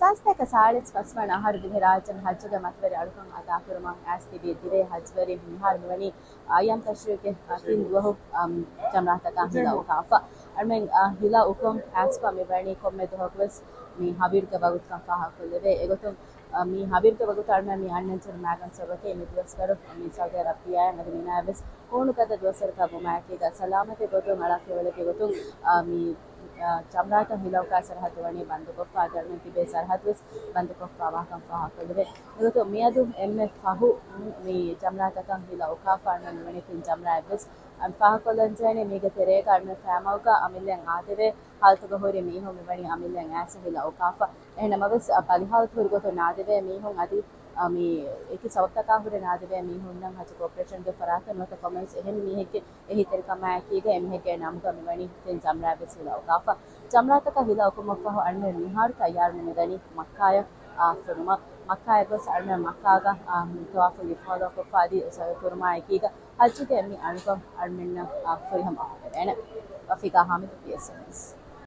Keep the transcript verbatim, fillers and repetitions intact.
ސާސްތޭކަ ސާޅީސް ފަސްވަނަ އަހަރު ދިވެހިރާއްޖޭން ޙައްޖުގެ މަތިވެރި އަޅުކަން އަދާކުރުމަށް އައިސް ތިބި ދިވެހި ޙައްޖުވެރިން މިހާރު މިވަނީ އައްޔާމް ތަޝްރީޤުގެ ތިން ދުވަހު، އަމް، ޖަމްރާތަކާ ހިލަ އުކާފަ. އަޅުމެން، އަ، ހިލަ އުކުން އައިސްފަ މިވަނީ ކޮންމެ ދުވަހަކުވެސް މި ހަވީރުގެ ވަގުތުކަން ފާހަގަކޮށްލެވޭ. އެގޮތުން، އަ، މި ހަވީރުގެ ވަގުތު އަޅުމެން މި އަންނަންޖެހުނު މާގަނޑު ސަބަބަކީ މި ދުވަސްވަރު މި ސައުދީ އަރަބިއްޔާއިން އަދި މިނާއަށްވެސް ހޫނުގަދަ ދުވަސްވަރަކަށް ވުމާއެކީގަ ސަލާމަތީ ގޮތުން އަޅާ ފިޔަވަޅެއްގެ ގޮތުން، އަ، މި، އަ، ޖަމްރާތައް ހިލަ އުކާ ސަރަހައްދު ވަނީ ބަންދުކޮށްފަ. އަދި އަޅުމެން ތިބޭ ސަރަހައްދުވެސް ބަންދުކޮށްފަ ވާކަން ފާހަގަކޮށްލެވޭ. އެގޮތުން މިއަދު އެންމެ ފަހު މި ޖަމްރާތަކަށް ހިލަ އުކާފަ އަޅުމެން މިވަނީ ތިން ޖަމްރާއެއްވެސް. އަ، ފާހަގަކޮށްލަންޖެހޭނީ މީގެ ތެރޭގަ އަޅުމެން ފައިމަގުގަ އަމިއްލައަށް އާދެވޭ ހާލަތުގަ ހުރި މީހުން މިވަނީ އަމިއްލައަށް އައިސް ހިލަ އުކާފަ. އެހެންނަމަވެސް، އަ، ބަލިހާލަތު ހުރި ގޮތުން ނާދެވޭ މީހުން އަދި، އަ، މި އެކި ސަބަބުތަކާ ހުރެ ނާދެވޭ މީހުންނަށް ޙައްޖު ކޯޕަރޭޝަންގެ ފަރާތުން ނުވަތަ ކޮންމެވެސް އެހެން މީހެއްގެ އެހީތެރިކަމާއެކީގަ އެމީހެއްގެ ނަމުގަ މިވަނީ ތިން ޖަމްރާއެއްވެސް ހިލަ އުކާފަ. ޖަމްރާތަކަށް ހިލަ އުކުމަށްފަހު އަޅުމެން މިހާރު ތައްޔާރުވެ މިދަނީ މައްކާއަށް، އާ، ފުރުމަށް. މައްކާއަށް ގޮސް އަޅުމެން މައްކާގަ، އާ، ތަވާފުން އިފާޟާކޮށްފަ އަދި ސަޢުޔު ކުރުމާއެކީގަ ޙައްޖުގެ މި އަންކޮށް އަޅުމެންނަށް، އާ، ފުރިހަމަ އޮހޮވެވޭނެ. ރަފީޤާ ހާމިދު، ޕީއެސްއެމްއެސް.